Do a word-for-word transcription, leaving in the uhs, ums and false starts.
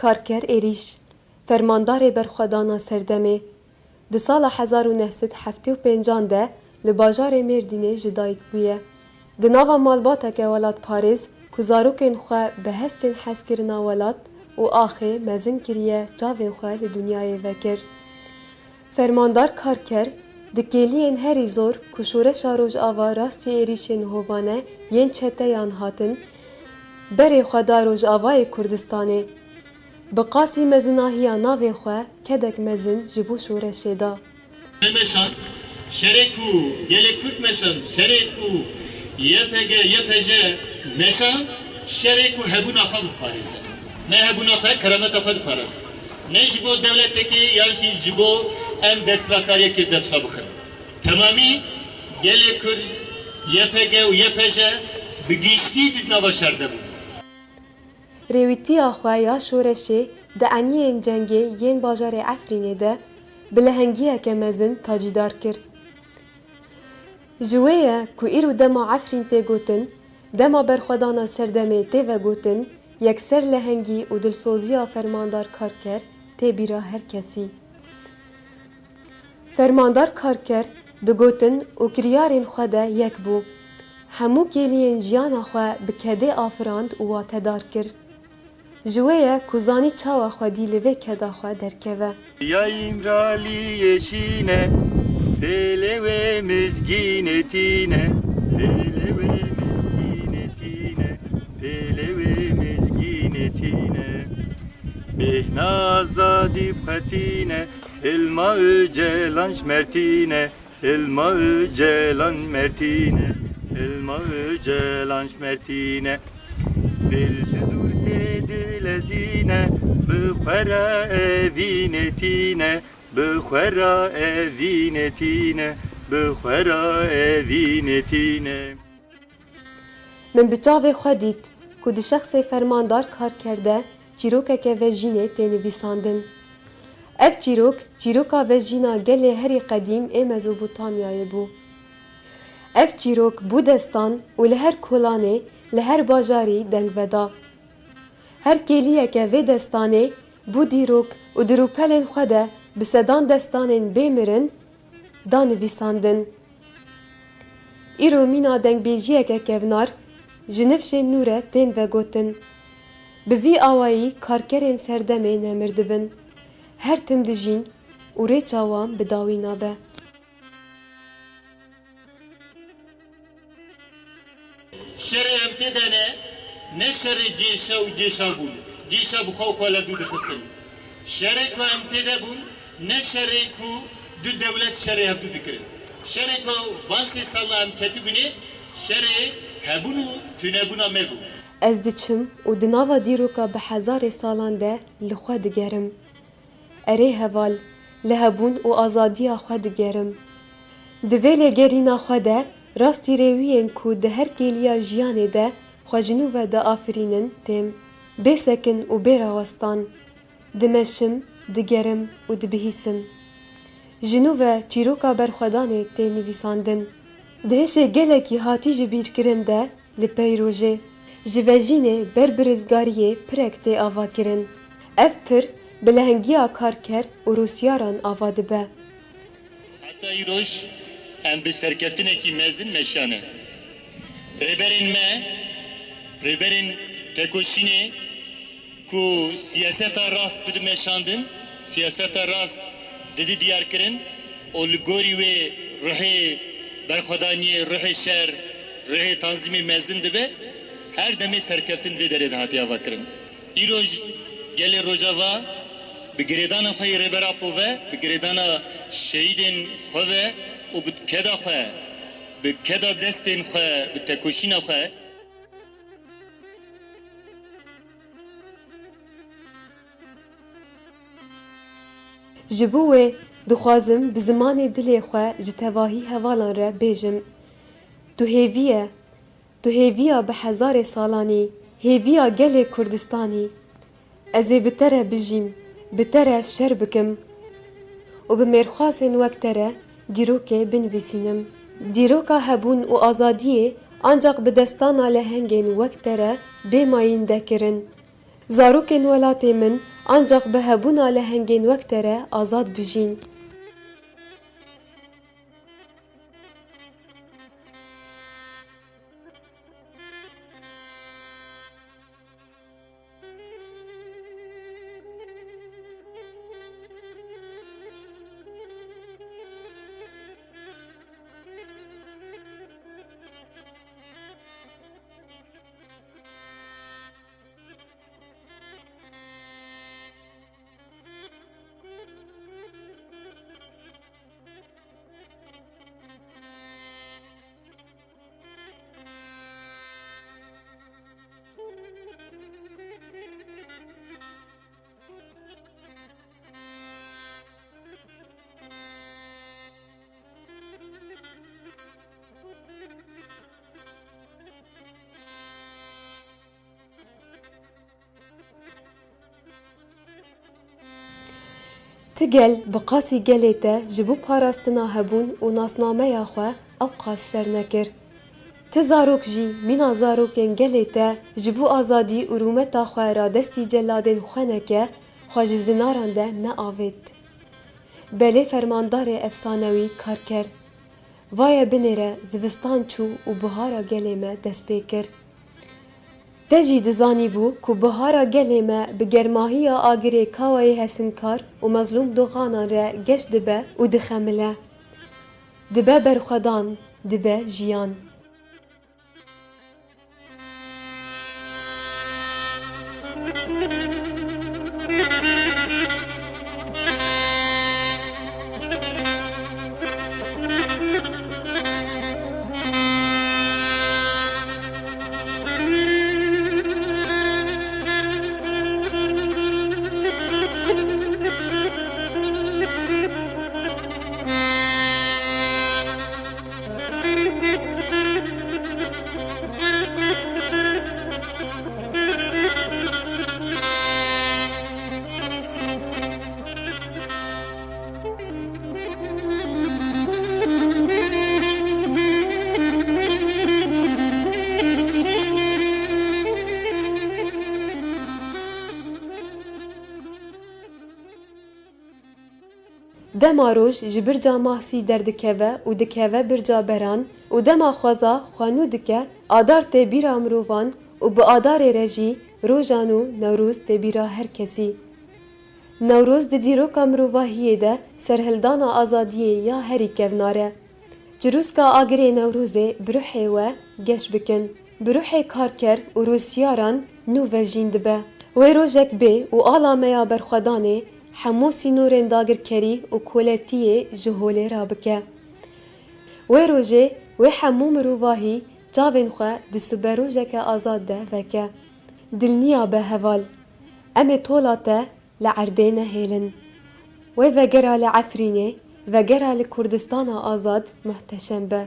Karker Êrîş, fermandarê berxwedana serdemê, di sala hezar û neh sed heftê û pêncan de li bajarê Mêrdînê ji dayik bûye. Di nava malbateke welatparêz ku zarokên xwe bi hestên hezkirina welat û axê mezin kiriye, çavên xwe li dinyayê vekir. Fermandar Karker di kêliyên herî zor ku şoreşa Rojava rastî êrîşên hovane yên çeteyan hatin, berê xwe da Rojavayê Kurdistanê. Bi qasî mezinahiya navê xwe kedek mezin ji bo şoreşê da. Me meşand, şerê ku gelê Kurd meşand, şerê ku Y P G, Y P J meşand, şerê ku hebûna xwe biparêze. Ne hebûna xwe, kerameta xwe diparast. Ne ji bo dewletekê yan jî ji bo em desthilatkariyekê bi dest xwe bixin. Temamî gelê Kurd, Y P G û Y P J bi giştî di nava şer de bûn. Rêwîtiya xwe ya şoreşê di eniyên cengê yên bajarê Efrînê de bi lehengiyeke mezin tacîdar kir. Ji wê ye ku îro dema Efrîn tê gotin, dema berxwedana serdemê tê vegotin, yekser lehengî û dilsoziya Fermandar Karker tê bîra her kesî. Fermandar Karker digotin û kiryarên xwe de yek bû. Hemû kêliyên jiyana xwe bi kedê afirand û watedar kir. Ji wê ye ku zanî çawa xwedî li vê keda xwe derkeve. Ya Îmraliyê şîne, pêlê wê mizgînê tîne, pêlê wê mizgînê tîne, pêlê wê mizgînê tîne. Bêhna azadî bi xwe tîne, Hilma Ocalan ji me re tîne, Hilma Ocalan ji me re tîne, Hilma Ocalan ji me re tîne. Dil ji dûr tê dilezîne, bi xwe re evînê tîne, bi xwe re evînê tîne, bi xwe re evînê tîne. Min bi çavê xwe dît ku di şexsê Fermandar Karker de çîrokeke vejînê tê nivîsandin. Ev çîrok, çîroka vejîna gelê herî qedîm ê Mezopotamyayê bû. Ev çîrok bû destan û li her kolanê, li her bajarî deng veda. Her kêliyeke vê destanê bû dîrok û di rûpelên xwe de bi sedan destanên bê mirin da nivîsandin. Îro mîna dengbêjiyeke kevnar ji nifşên nû re tên vegotin. Bi vî awayî karkerên serdemê nemir dibin. Her tim dijîn û rêça wan bi dawî nabe. Şerê em tê de ne, ne şerê cêşa û cêşan bûn, cêşa bi xwe û xwe levdû dixistin. Şerê ku em tê de bûn, ne şerê ku du dewlet şerê hevdû dikirin. Şerê ku van sê sala em ketibûnê, şerê hebûn û tunebûna me bû. Ez diçim û di nava dîroka bi hezarê salan de li xwe digerim. Erê heval, li hebûn û azadiya xwe digerim. Di vê lêgerîna xwe de rastî rêwiyên ku di her kêliya jiyanê de xwe ji nû ve diafirînin têm. Bê sekin û bê rawestan. Dimeşim, digerim û dibihîsim. Ji nû ve çîroka berxwedanê tê nivîsandin. Di hişê gelekî hatî ji bîr kirin de, li pey rojê ji vejînê ber bi rizgariyê pirek tê avakirin. Ev pir bi lehengiya karker û rûsyaran ava dibe. Heta îroj em bi serkeftinekî mezin meşane. Rêberên me, rêberên tekoşînê, ku siyaseta rast bidi meşandin, siyaseta rast didi diyarkirin û li gorî wê ruhê berxwedaniyê, ruhê şer, ruhê tanzîmê mezin dibe, her demê serkeftin vê derê dihatiye avakirin. Îroj gelê Rojava bi girêdana xwe yê Rêber Apo ve, bi girêdana şehîdên xwe ve û bi keda xwe, bi keda destên xwe, bi tekoşîna xwe, Ji bo wê dixwazim bi zimanê dilê xwe ji tevahî hevalan re bêjim, tu hêvî ye, tu hêviya bi hezarê salan î, hêviya gelê Kurdistanî. Ez ê bi te re bijîm, bi te re şer bikim û bi mêrxasên wek te re dîrokê binivîsînim. Dîroka hebûn û azadiyê ancaq bi destana lehengên wek te re bê mayînde kirin. Zarokên welatê min Ancaq bi hebûna lehengên wek te re azad bijîn. Ti gel bi qasî gelê te ji bo parastina hebûn û nasnameya xwe ew qas şer nekir. Ti zarok jî mîna zarokên gelê te ji bo azadî û rûmeta xwe radestî celadên xwe neke, xwe ji zinaran de neavêt. Belê fermandarê efsanewî Karker. Vaye binêre zivistan çû û bihara gelê me dest pê kir. Te jî dizanîbû ku bihara gelê me bi germahiya agirê Kawayê Hesinkar û Mezlûm Doxanan re geş dibe û dixemile. Dibe berxwedan, dibe jiyan. Dema roj ji birca Mahsî derdikeve û dikeve birca Beran û dema xweza xwe nû dike, adar tê bîra mirovan û bi adarê re jî roja nû Newroz tê bîra her kesî. Newroz di dîroka mirovahiyê de serhildana azadiyê ya herî kevnar e. Çirûska agirê Newrozê bi ruhê we geş bikin. Bi ruhê karker û rûsiyaran nû vejîn dibe. Wê rojek bê û ala me ya berxwedanê hemû sînorên dagirkerî û koletiyê ji holê rabike. Wê rojê wê hemû mirovahî çavên xwe di siberojeke azad de veke. Dilniya be heval, em ê tola te li erdê nehêlin. Wê vegera li Efrînê, vegera li Kurdistana azad muhteşem be.